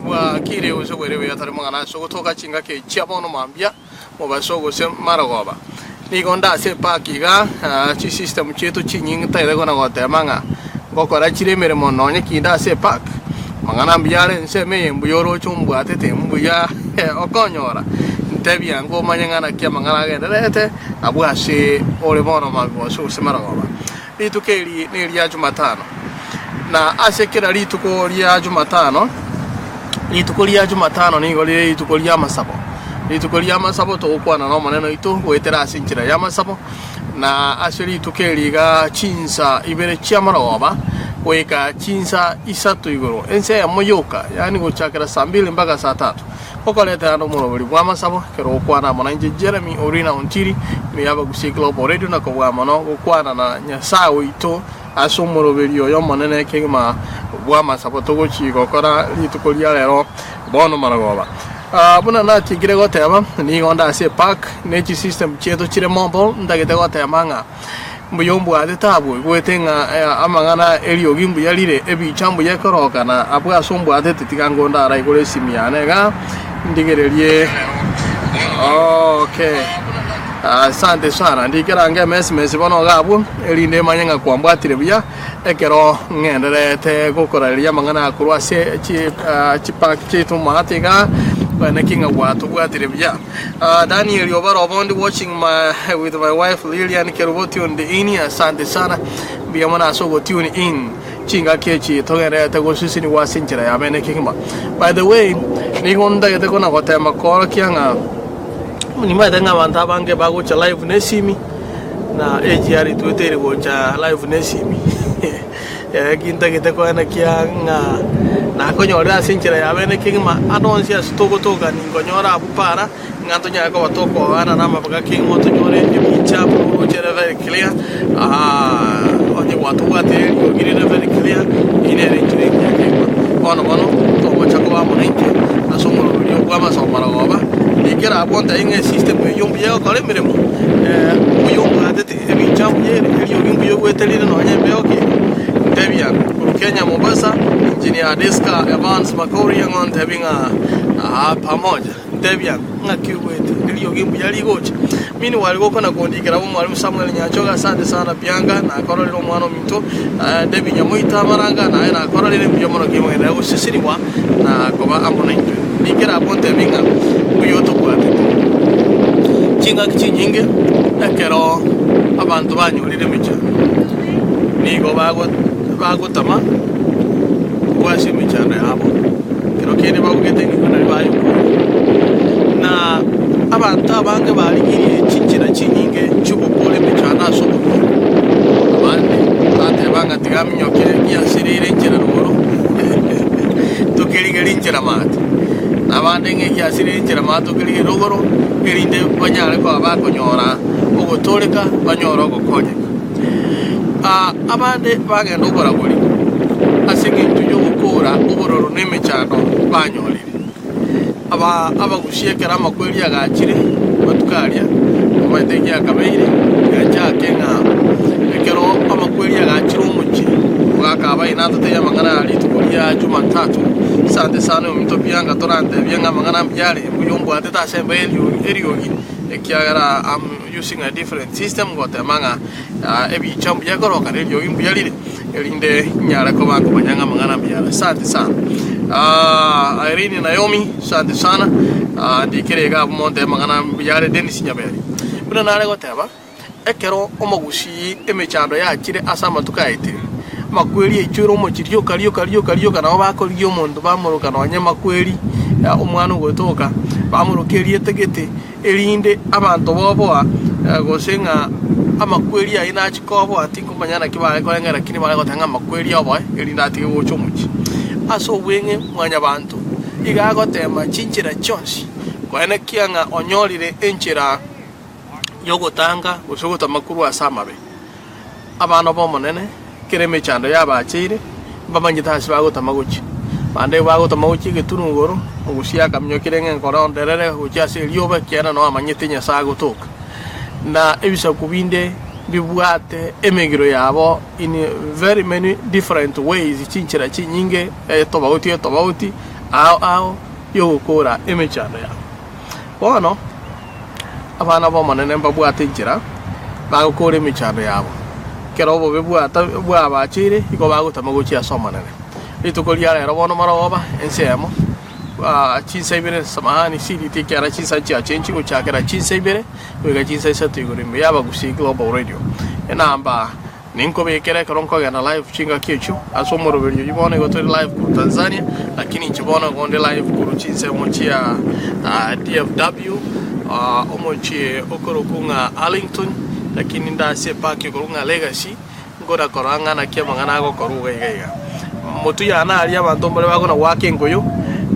Bwakire gose bwere buya tari mong'ana ase ogotoka chingaki echi chia bono mambia mobaso gose marogoba. Nigo nde ase epark iga chisystem chiaito chinyinge ntaete kona gotema ng'a ngokora chire emeremo nonye kinde ase epark. Amang'ana mbuya are ensemo eye mbuya oroche ombwatete mbuya okonyora ntebia ngomanye ng'a naki amang'ana agendererete abwo ase ore bono mambia mobaso gose marogoba. Rituko eri neria Jumatano, na ase kera rituko ria Jumatano, rituko ria Jumatano nigo rire rituko ri'amasabo. Rituko ri'amasabo togokwana n'Omonene oito goetera ase enchera y'amasabo, na ase rituko eri iga chinsa ibere chi'amarogoba goika chinsa isato igoro, ensa eyemo yoka, yaani gochakera saa mbili mpaka saa tatu. Okoretera nomoroberi bw'amasabo, ekero ogokwana amo nainche Jeremy Orina Ontiri, ime y'Abagusii Global Radio na kobua mono gokwana na Nyasae oito ase omoroberi oyo omonene kegima bw'amasabo togochi gokora rituko ria rero bono marogoba. Buna natigire goteba, nigo nde ase epark ne chisystem chiaito chire mobile, ntagete gotema ng'a Mbuya ombwatete abwo, oigwete ng'a amang'ana eriogi mbuya rire, ebicha mbuya ekoroka, na abwo ase ombwatete tiga ngonde araigore esimi yane iga ndigererie. Okay. Asante sana. Ndikera ange emesi bono iga abwo, erinde emanye ng'a kwambwatire buya ekero ng'endererete gokorareria amang'ana aya korwa ase chipark chiaito maate igaa, naki ng'a gwatobwatire buya. Daniel Obara Obondi watching my, with my wife Lilian Kerubo tuned in. Asante sana. Mbuya mono ase ogo tune in. Chingaki echi togendererete gosusinigwa ase enchera ya bene kegima. By the way, nigo ntagete kona gotema koorokia ng'a nimanyete ng'a abanto abange bagocha live na esimi na AGR etweteire gocha live na esimi. Eki ntagete koenekia ng'a nakonyorire ase enchera ya bene kegima, ande onsi ase togotoka ninkonyore abwo para, ng'a ntonyare koba tokoana namabaga kegima tonyore ebicha buna oroche ere very clear, onye gwatobwate eriogi rire very clear, eyio nere enchera engiya kegima. Bono bono, togocha koba amo naintwe ase omoroberio bw'amasomo marogoba, ndikere abwo ntebi ng'a esystem eyio mbuya egokora emeremo, mbuya obwatete. Ebicha mbuya ere, eriogi mbuya ogwete rire nonya embeo ki? Ntebia, korwa Kenya Mombasa, Engineer Deska Evans Makori ang'o ntebi ng'a aa pamoja. Ntebia, ng'aki ogwete, eriogi mbuya rigocha. Meanwhile gokona kondikera bo Mwalimu Samuel Nyanchoga asante sana Bianca nakororire omwana ominto Debbie Nyamoita Amaranga naye nakororire mbuya mono kimogenderera gosesenigwa na koba amo naintwe. Ndikera abwo ntebi ng'a mbuya otobwatete. Chingaki chinyinge ekero abanto banyorire emechando, nigo bagotama korwa ase emechando yabo, ekero kende babugete nigo nario bayokoria. Na abanto abange barigirie chinchera chinyinge chi'ogokora emechando ase obogima, abande bateba ng'a tiga aminyoke giasireire enchera rogoro tokerigerie enchera maate. Na abande ng'a egiasireire enchera maate tokerigerie rogoro, erinde banyare koba bakonyora ogotooreka, banyore ogokonyeka. Abande bagenda oboragori ase engencho y'ogokoora obororo na emechando banyorire. Aba abagusia ekero amakweri agachire amatuko aria, omanyete ekiakabeire, gachake ng'a ekero amakweri agachire omochie, omogaka abaye natotebie amang'ana aya rituko ria Jumatatu, asante sana ominto Bianca torantebie ng'a amang'ana mbuya are, mbuya ombwatete ase embe eriogi, ekiagera am using a different system gotema ng'a ebicha mbuya ekoroka na eriogi mbuya rire, erinde nyare koba nkomanya ng'a amang'ana mbuya are. Asante sana. Irene Naomi, asante sana, ndikere iga abwo montebie amang'ana mbuya are Dennis Nyaberi. Buna nare goteba, ekero omogusii emechando yachire ase amatuko aetire, amakweri aichoire omochie rioka rioka rioka rioka nabo bakorigia omonto bamoroka nonye makweri, omwana ogotoka, bamoroka erieta gete. Erinde abanto boboa, gose ng'a amakweri aye nachie koboa, tinkomanya naki bare koreng'ana, lakini bare goteba ng'a amakweri oboe, erinde atige gocha omochie. Ase obweng'e mwanyabanto iga agoteema chinchera chionsi koenekia ng'a onyorire enchera y'ogotanga gose gotama korwa ase amabe. Abana b'Omonene, kera emechando yabacheire, mbamanyete ase bagotama gochia. Bande bagotama gochia egetunu igoro, ogosia akaminyokire ng'a enkoro nderere gochia ase erioba, ekiagera nao amanyete Nyasae agotoka. Na ebisaku binde. Mbibwate emegiro yabo in very many different ways, chinchera chinyinge etobauti etobauti ao ao yogokora emechando yabo. Bono abana b'Omonene mbabwate enchera bagokora emechando yabo. Ekero obobe bwata bwabacheire igo bagotama gochia ase Omonene. Rituko ria rero bono marogoba ensemo chinsa ibere samahani siriti ekiagera chinsa chiachenchi gochakera chinsa ibere goika chinsa isato igoro ime y'Abagusii Global Radio. Enamba ninkobekera ekero nkogenda live chingaki echio ase omoroberio oyio bono igo tore live korwa Tanzania lakini inche bono igo nde live korwa chinsemo chia DFW omochie okorokwa ng'a Arlington lakini nde ase epark ekorokwa ng'a Legacy nkona korora ng'a naki amang'ana agokorwa iga iga iga. Motwe yane aria abanto mbare bakona goaka engoyo,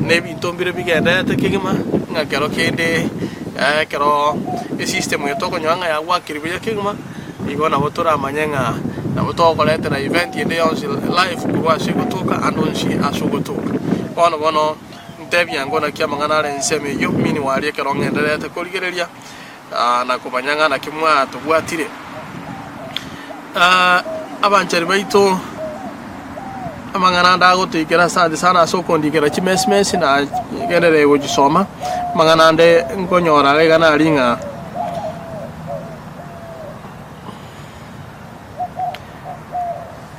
na ebinto mbire bigendererete kegima, ng'a kero kende ekero esystem eye tokonyora ng'a yagwakire buya kegima, igo nabo toramanye ng'a nabo togokoretera event ende yonsi live korwa ase egotoka ande onsi ase ogotoka. Bono bono, ntebia ango naki amang'ana are ensemo eyio, meanwhile ekero ng'endererete korigereria na komanya ng'a naki mwatobwatire. Abanchari baito, amang'ana ande agotoikera asante sana ase okondikera chimesmesi na genderere gochisoma, amang'ana ande nkonyora iga iga nari ng'a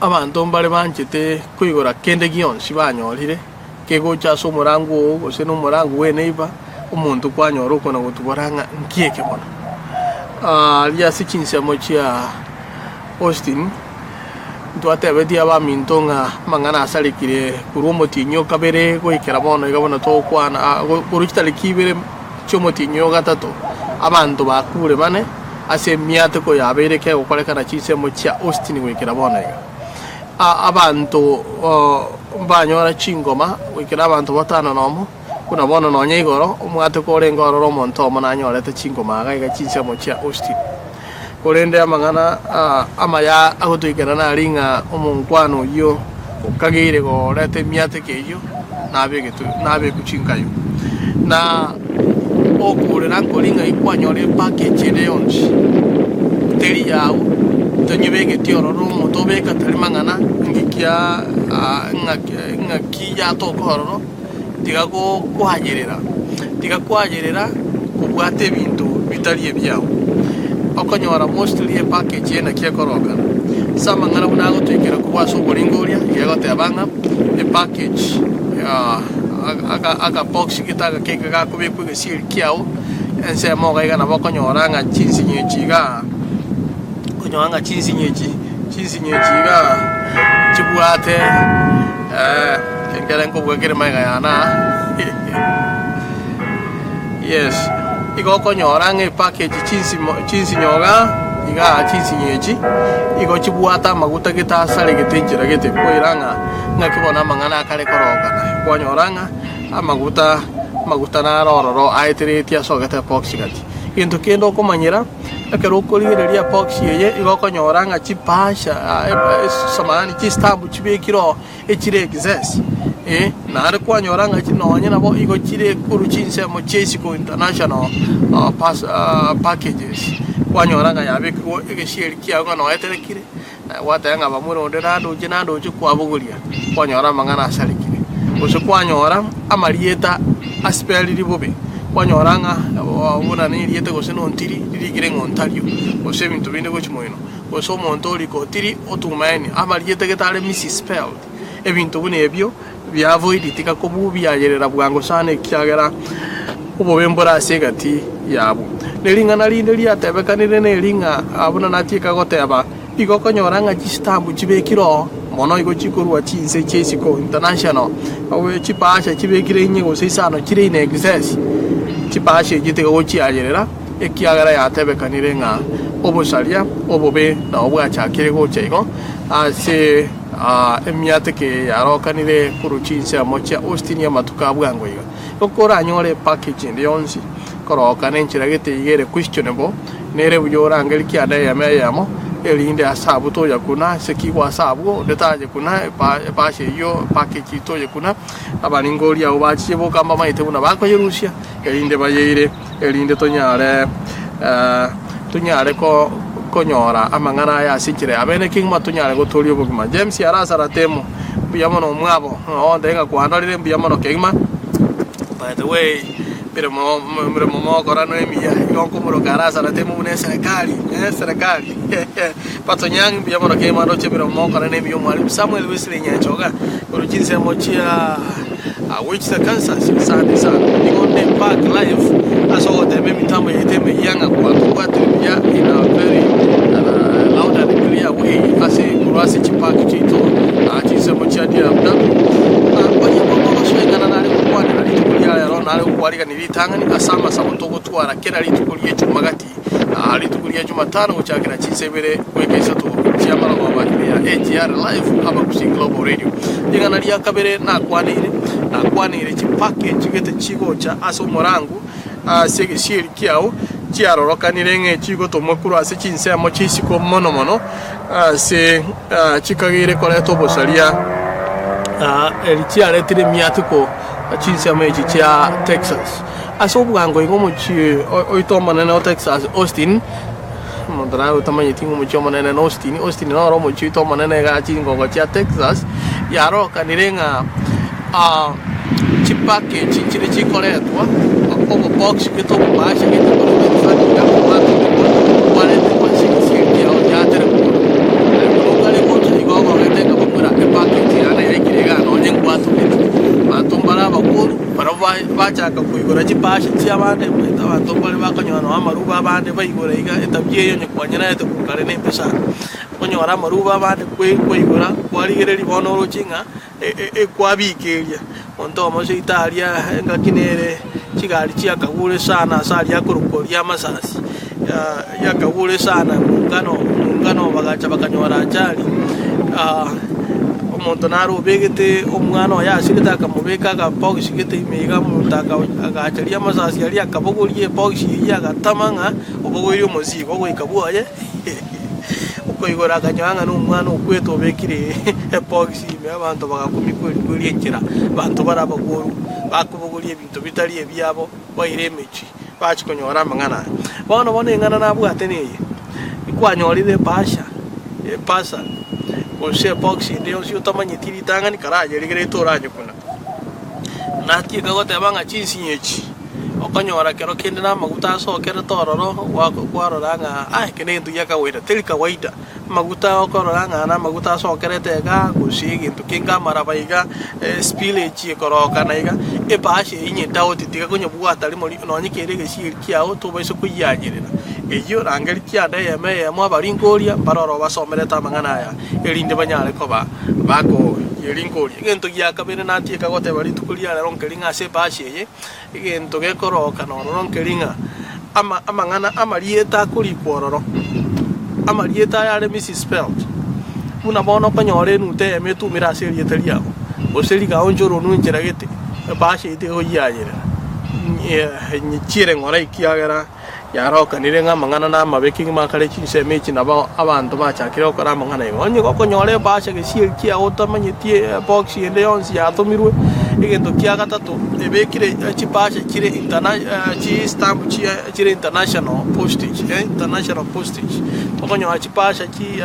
abanto mbare banchete koigora kende gionsi banyorire. Kegocha ase omorango oo, gose nomorango bw'eneiba, omonto kwanyora okona gotubora ng'a nki eke bono. Aria ase chinsemo chia Austin, ntwatebetie abaminto ng'a amang'ana asarekire korwa omotienyi o kabere goikera bono iga buna togokwana korwa chitariki ibere chi'omotienyi o gatato, abanto bakure bane ase emiateko yabeire kegokorekana chinsemo chia Austin goikera bono iga. Abanto mbanyora chingoma goikera abanto batano nomo, buna bono nonya igoro omwateko orenge ororo omonto omo nanyorete chingoma iga iga chinsemo chia Austin. Korende amang'ana amaya agotoikera nari ng'a omonkwano oyio okageire goreta emiateko eyio nabegetwe nabekwe chinkayo. Na okorera nkori ng'ai kwanyora epackage ende yonsi teri yao tonyebegeti ororo omonto obeka tari mang'ana ngikia ng'aki ng'aki yatoka ororo tiga gokwayerera tiga kwayerera kobwata ebinto bitari ebiao. Okonyora mostly epackage eye naki ekorokana ase amang'ana buna agotoikera korwa ase oboringo oria iga egoteba ng'a epackage akabox gete agake gakobekwa egesieri kiao, ensemo iga iga nabo okonyora ng'a chinsinyo echi igaa, okonyora ng'a chinsinyo echi, chinsinyo echi igaa chibwate ekere nkobua kere magega yane aa yes, igo okonyora ng'a epackage chinsimo chinsinyo igaa, igaa chinsinyo echi, igo chibwate amaguta gete asaregete enchera gete, koira ng'a ng'aki bono amang'ana akare korokana, kwanyora ng'a amaguta amaguta naro ororo aeteretie asogete ebox gati. Gento kende okomanyera, ekero okorigereria ebox eye, igo okonyora ng'a chipasha samahani chistamp chibekire oo echire excess eh, naende kwanyora ng'a nonye nabo igo chire korwa chinsemo chia isiko international pas packages, kwanyora ng'a yabekirwe egesieri kiago ng'a noeterekire. Naye gwateba ng'a bamura onde nandoche nandoche kwabogoria, kwanyora amang'ana asarekire. Gose kwanyora amarieta asipeliri bobe, kwanyora ng'a buna nerieta gose nontiri ririkire ng'a ontario, gose ebinto binde gochia moino, gose omonto orika otiri otumaeni, amarieta gete are misspelled, ebinto buna ebio bia avoid tiga kobubiayerera bwango sana ekiagera obobe mbore ase egati yabo. Ne ring'ana rinde riatebekanire neri ng'a buna natieka goteba, igo okonyora ng'a chistamp chibekire oo mono igo chikorwa chinse chia isiko international, chibahasha chibekire inye gose isano chire in excess, chibahasha echio tiga gochiayerera ekiagera yatebekanire ng'a obosaria obobe nabo bwachakire gocha igo ase. Emiateka eye yarokanire korwa chinsemo chia Austin amatuko a bwango iga. Igo koranyore epackage ende yonsi koroka nenchera gete iga ere questionable, nere buya orangerie kianda eyemo eyemo erinde ase abwo tonya kuna ase ki gwase abwo onde taye kuna ebahasha eyio epackage toye kuna, abaringoria abwo bachiche boka mbamaete buna bakoyerusia erinde bayeire erinde tonyare tonyare ko. konyora amang'ana aya ase enchera ya bene kegima tonyare gotoria obogima. James Arasa Ratemo, mbuya mono omwabo, ogontebia ng'a kwandorire mbuya mono kegima. By the way, emeremo emeremo mogokora nemiya, igo nkomoroka Arasa Ratemo buna eserekari, eserekari Patonyang' mbuya mono kegima ndoche emeremo mogokora nemiya Omwalimu Samuel Wesley Nyanchoga korwa chinsemo chia Wichita, Kansas, asante sana. Nigo nde back live ase ogoteba emitambo yaito emeyia ng'a kwatobwatire buya in a very loud and clear way ase korwa ase chipark chiaito chinsemo chia DRW. Onye kogosoeng'ana nare gokwanera rituko ria rero nare gokwarigania ritang'ani ase amasabo togotwara kera rituko rie chumagati Rituko ria Jumatano gochakera chinsa ibere goika isato chi'amarogoba ime ya AGR Live Abagusii Global Radio. Ring'ana ria kabere nakwaneire, nakwaneire chipackage gete chigocha ase omorangu ase egesieri kiao chiarorokanire ng'a chigotomwa korwa ase chinsemo chi'isiko mono mono ase chikageire koreta obosaria eri chiaretire emiatuko chinsemo echi chia Texas. Ase obwango iga omochie oito omonene o Texas, Austin, omonto naye otamanyeti ng'a omochie omonene na Austin, Austin noro omochie oito omonene iga chingongo chia Texas, yarokanire ng'a chipackage chire chikoretwa, obobox gete obobaasha gete korwa ebifagia bwatomirwe bwareterwa ase egesio kiao giaterekwa. Ekero okare gocha igo okogete ng'a bamura epackage yane yaikire igaa nonye ngwatomete. Abanto mbare abakoru. Barabwo bachaka koigora chibahasha chi'abande, baito abanto mbare bakonyora nonya amaruba abande baigora iga etabia eye onye kwanyerete korwa kare nembe sana. Okonyora amaruba abande kwaigora kwarigereria bono oroche ng'a ekwabikeria. Monto omo seito aria engaki nere chigari chiakagure sana ase aria akorokwa oria amasasi, yakagure sana muungano muungano bagacha bakanyora ajali. Omonto naro obegete omwana oye asirete akamobeka akabox gete ime iga omonto agacharia amasasi aria akabogoria ebox eyio agatama ng'a obogoirie omosigo ogoika bwoye okoigora akanyora ng'a nomwana okwete obekire ebox ime abanto bagakumia kweri kweri enchera abanto bare abagoru bakobogoria ebinto bitari ebiabo baire emechie bachia konyora amang'ana aya. Bono bono eng'ana nabwate neye, nkwanyorire ebahasha, eparcel, gose ebox ende yonsi otamanyeti ritang'ani karayerigerete oranyekuna. Natieka goteba ng'a chinsinyo echi, okonyora kero kende na amaguta asokerete ororo, kwarora ng'a aye eke negento gia kawaida, teri kawaida. Amaguta okorora ng'a namaguta asokerete iga, gose egento kenge amaraba iga, spillage ekorokana iga, ebahasha eyio nyedoubt tiga konyebwata rimo nonye kere egesieri kiao tobaisa koyianyerera. Eyio rangeria kianda eyemo eyemo abaringoria mbare oro basomerete amang'ana aya erinde banyare koba bakoyeringoria. Egento gia kabere natieka goteba rituko ria rero nkeri ng'a ase ebahasha eye, egento gekorokana ororo nkeri ng'a ama amang'ana amarieta akorikwa ororo, amarieta aya are misspelled, buna bono okonyora enuta eyemo etumire ase erieta riago, gose rigaonchorwa onwe enchera gete, ebahasha eye tegoyiayerera nyechiere ng'ora ekiagera yarokanire ng'a amang'ana namabe kegima akare chinsemo echi nabo abanto bachakire gokora amang'ana igo. Onye gokonyora ebahasha gesieri kiago otamanyeti ebox ende yonsi yatomirwe, egento kia gatato ebekire chibahasha chire interna chistamp chia chire international postage international postage, okonyora chibahasha chi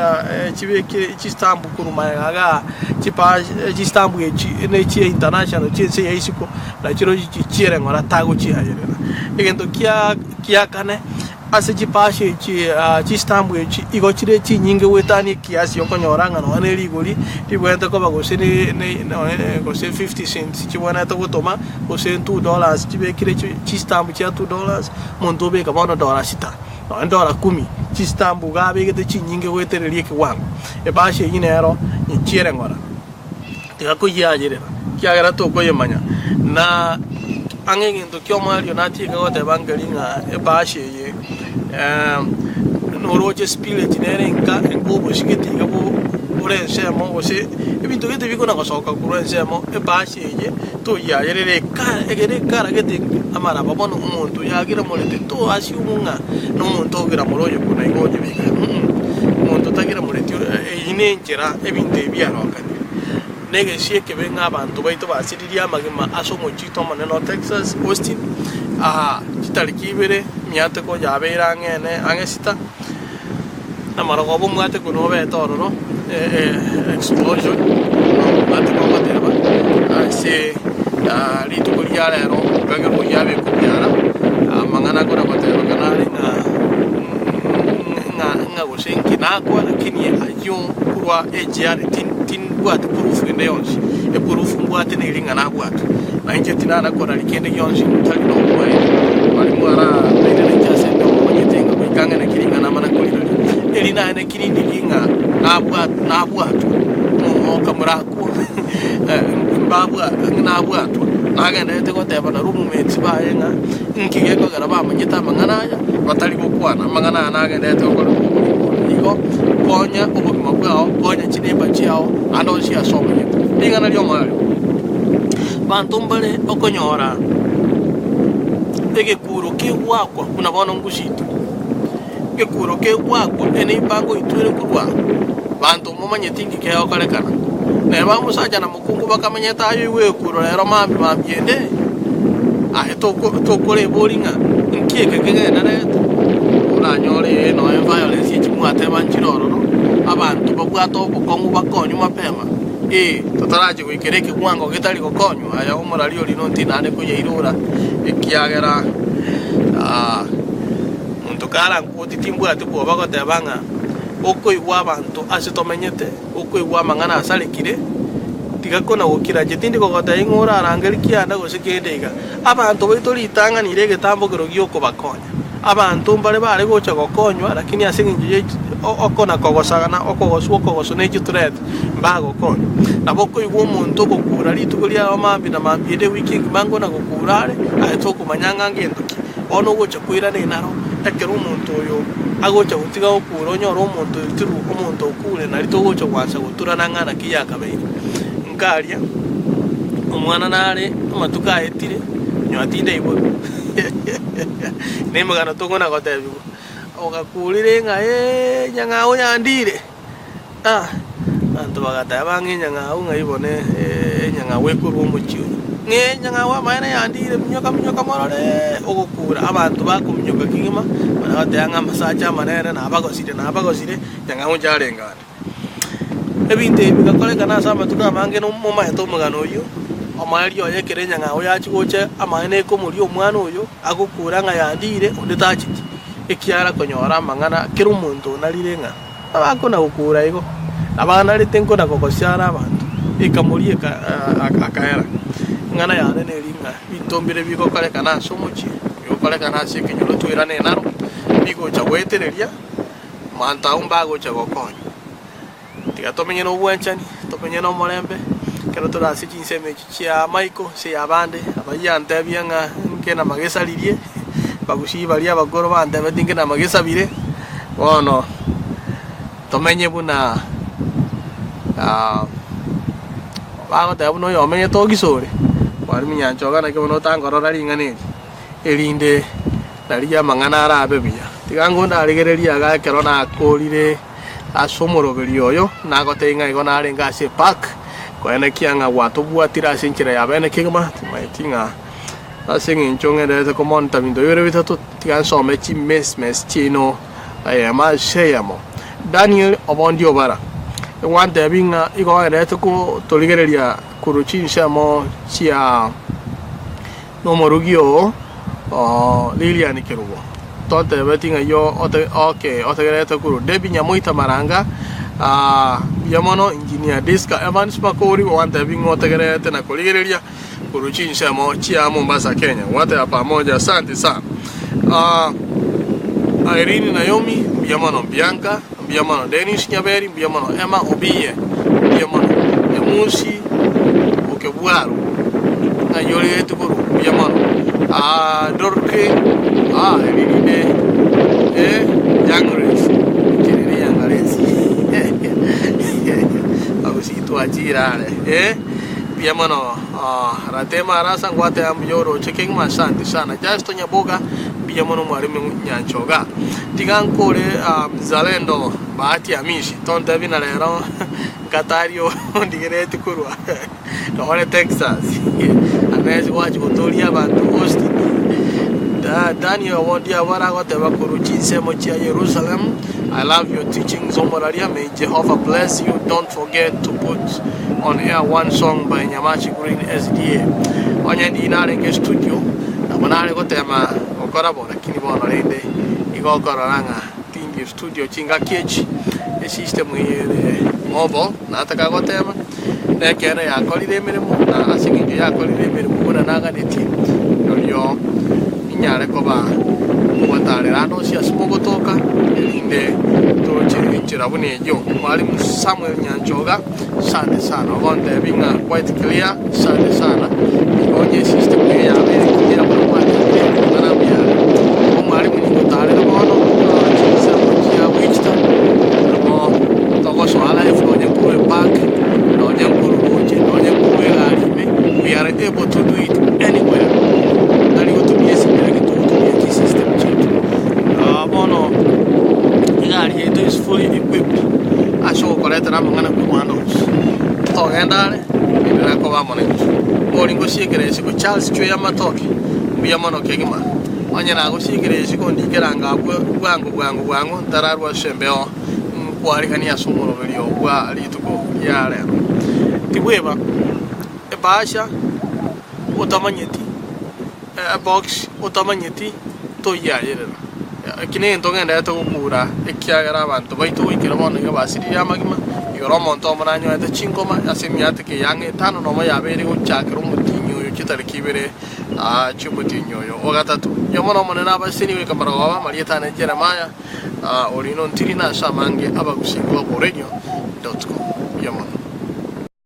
chibekire chistamp korwa magega igaa chibahasha chistamp echi ne chia international chia ense ya isiko. Na chirochio chichiere ng'ora tagochiayerera. Egento kia kia kane, ase chipasha echi chistamp echi igo chire chinyinge goetania ekiasi okonyora ng'a nonya ne rigori ribwenerete koba gose ne ne nonye gose 50 cents chibwenerete gotoma, gose $2 chibekire chi chistamp chia $2, omonto obeka bono dola sita, nonya dola kumi, chistamp iga abegete chinyinge goetereria ekewango. Ebahasha eyio nero nyechiere ng'ora. Tiga koyiayerera, ekiagera tokoyemanya. Na ang'e egento ki'omoerio natieke goteba nkeri ng'a ebahasha eye noroche spillage nere enka enka obosigete iga bore ensemo gose ebinto gete bikona gosoka korwa ensemo ebahasha eye toyiayerere eka ekere ekara gete amaraba bono omonto oyo agire morete to assume ng'a nomonto ogira more oyo buna igo onyebeka omonto tagira moreti eyio nenchera ebinto ebi biarokanire. Negesio ekebe ng'a abanto baito basiririe amagima ase omochie omonene o Texas, Austin, aa chitariki ibere emiateko yabeire ang'e ene ang'e sita. Namarogoba omwate korwa obete ororo explosion omwate kogoteba ase rituko ria rero okagerwa oyio abe kobiara amang'ana akona goteba kana are ng'a ng'a ng'a gose inki nakwa lakini ayio korwa age yane timbwati proof ende yonsi eproof mbwate neri ng'a nabwatwe na inche tinana koraria kende gionsi ntari nobomaene mwalimu arabeire nainche ase embeo omanyete ng'a goika ang'e naki ring'ana amana koriraria eri naye naki rindiri ng'a nabwa nabwatwe mogoka morakwo mbabwa nabwatwa nagenderete goteba na roommates baye ng'a inki gekogera bamanyete amang'ana aya batari gokwana amang'ana aya nagenderete gokora igo konya obogima bwao konya chineighbour chiao naende onsi ase omanyete ring'ana riomoerio. Abanto mbare okonyora egekuro kegwakwa buna bono ngusito, egekuro kegwakwa eneimba ngoitwere korwa banto momanyeti inki kegokorekana. Neba omosacha na mokungu bakamenyete aye oigwe egekuro rero mambia mambia ende, aye toko tokorebori ng'a inki eke kegendererete, oranyore ee nonya violence echi mwateba nchire ororo, abanto babwate obokong'u bakonywe mapema, ee totarachi. Goikera ekegwango getari gokonywa, aye omorari oria notinane koyairora, ekiagera monto karankwoti timbwati bwoba goteba ng'a okoigwa abanto ase tomenyete, okoigwa amang'ana asarekire, tiga kona gokira. Inche tindi kogotebia ng'a orarangerie kianda gose kende iga. Abanto baito ritang'ani ire egetambokero gi'okobakonya. Abanto mbare bare gocha gokonywa, lakini ase engencho ye okona kogosagana, okogoswa okogoso ne chitureti, mbagokonywa. Nabo okoigwa omonto ogokura rituko riao mambia na mambia ende ewiki engima ngona gokura are, aye tokomanya ng'a ngento ki. Bono ogocha koirana naro, ekero omonto oyo agocha gotiga gokura onyore omonto oyo tiru omonto okure nari togocha gwansa goturana ng'a naki yakabeire. Nkaria, omwana nare amatuko aetire, onye tindaiborwa. Nemegano tokona gotebigwa, ogakurire ng'a ee enyang'au yandire, ah abanto bagateba ng'a enyang'au ng'ai bono enyang'au ekorwa omochie oyo, ng'a enyang'au amaene yandire minyoka minyoka morore ogokura, abanto bakominyoka kegima, baria bagoteba ng'a amasacha amanene nabagosire nabagosire, enyang'au nchiarenge ande. Ebinto ebi bigakorekana ase amatuko amange na momaete omogano oyio, omoerio oye ekero enyang'au yachia gocha amaene ekomoria omwana oyo, agokura ng'a yandire onde tacheti, ekiagera konyora amang'ana kera omonto onarire ng'a abakona gokura igo, abanarete nkona kogosiara abanto, ekamoria eka akaera. Eng'ana yane neri ng'a ebinto mbire bigokorekana ase omochie, bigokorekana ase ekenyoro toirane naro, bigocha goetereria. Abanto abwo mbagocha gokonya. Tiga tomenye nobwanchani, tomenye nomorembe, ekero tore ase chinsemo echi chia Michael ase ey'abande, abayio antebia ng'a nke namagesa ririe, abagusii baria abakoro bantebetie nke namagesa bire, bono tomenye buna bagoteba buna oyo omenyete ogisore, Mwalimu Nyanchoka naki bono otangorora ring'ana eri, erinde. Narigia amang'ana arabe buya. Tiga ngondaregererie iga ekero nakorire ase omoroberio oyo, nagotebia ng'a igo narenge ase epark, koenekia ng'a gwatobwatire ase enchera ya bene kegima, timanyeti ng'a ase eng'encho ng'endererete komonitor binto bibere bitato, tiga nsome chimesmes chiaino eyemo ase eyemo. Daniel obondi obara, gwantebia ng'a igo ogendererete kotorigereria korwa chinsemo chia. Nomorugi oo Lilian Kerubo totebeti ng'ai okay otegererete korwa Debbie Nyamoita Maranga mbuya mono Engineer Disca Evans Makori gwantebi ng'a otegererete na korigereria korwa chinsemo chia Mombasa Kenya gwateba pamoja asante sana Irene Naomi mbuya mono Bianca mbuya mono Dennis Nyaberi mbuya mono Emma Obiye mbuya mono Nyamusi Okebwaro ng'ai oreti korwa mbuya mono Dorke eri rinde Young Race eke rire Young Race abagusii twachire are mbuya mono Ratema Arasa ngwateba mbuya oroche kegima asante sana Justo Nyaboga mbuya mono mwalimu Nyanchoga tiga nkore Mzalendo Bahati Hamisi tontebi na rero Nkatari ondigereti korwa nore Texas, Unless gwachia gotoria abanto Austin. Daniel obondi abwo aragoteba korwa chinsemo chia Yerusalem, I love your teachings Omoraria may Jehovah bless you don't forget to put on air one song by Nyamache Green SDA onye ndi narenge studio nabo nare gotema gokora bo lakini bono rende igo okorora ng'a tindi studio chingaki echi esystem eye ere mobile nataka gotema na ekeene yakorire emeremo na ase eng'encho yakorire emeremo buna naganetie erio Inyare koba ogotarera ande onsi ase mogotoka, erinde toroche enchera buna eyio. Mwalimu Samuel Nyanchoga, Sante sana ogontebia ng'a quite clear, sante sana. Igo onye esystem eye yabeire clear buna mwatebire, ring'ana mbuya are. Omwalimu ningotarere bono chinsemo chia Wichita, nabo togosoa live nonye nkorwa epark, nonye nkorwa roche, nonye nkorwa egari ime, we are able to do it anywhere. Tari gotumia esimi lakini togotumia chisystem chiaito. Ah, bono egari yaito is fully equipped ase ogokoretera amang'ana korwa ande onsi. Togenda are, enderea koba amo naintwe. Bori ngosiekera isiko Charles Chweya Matoke, mbuya mono kegima. Onye nagosiekera isiko ndikera anga abwo bwango bwango bwango ntararwa ase embeo nkwariganie ase omoroberio bwa rituko ria rero. Tibweba ebahasha otamanyeti, ebox otamanyeti toyiayerera. Eki negento ngendererete gokura ekiagera abanto baito goikera bono iga basiririe amagima, igoro omonto omo nanyorete chingoma ase emiateka eye ang'e etano nomo yabeire gochakera omotienyi oyo chitariki ibere chi'omotienyi oyo o gatato. Inwe mono Omonene abasesenie goika marogoba, amarieta ane Jeremiah, orino ntiri nase amange abagusi global radio dot com. Mbuya mono.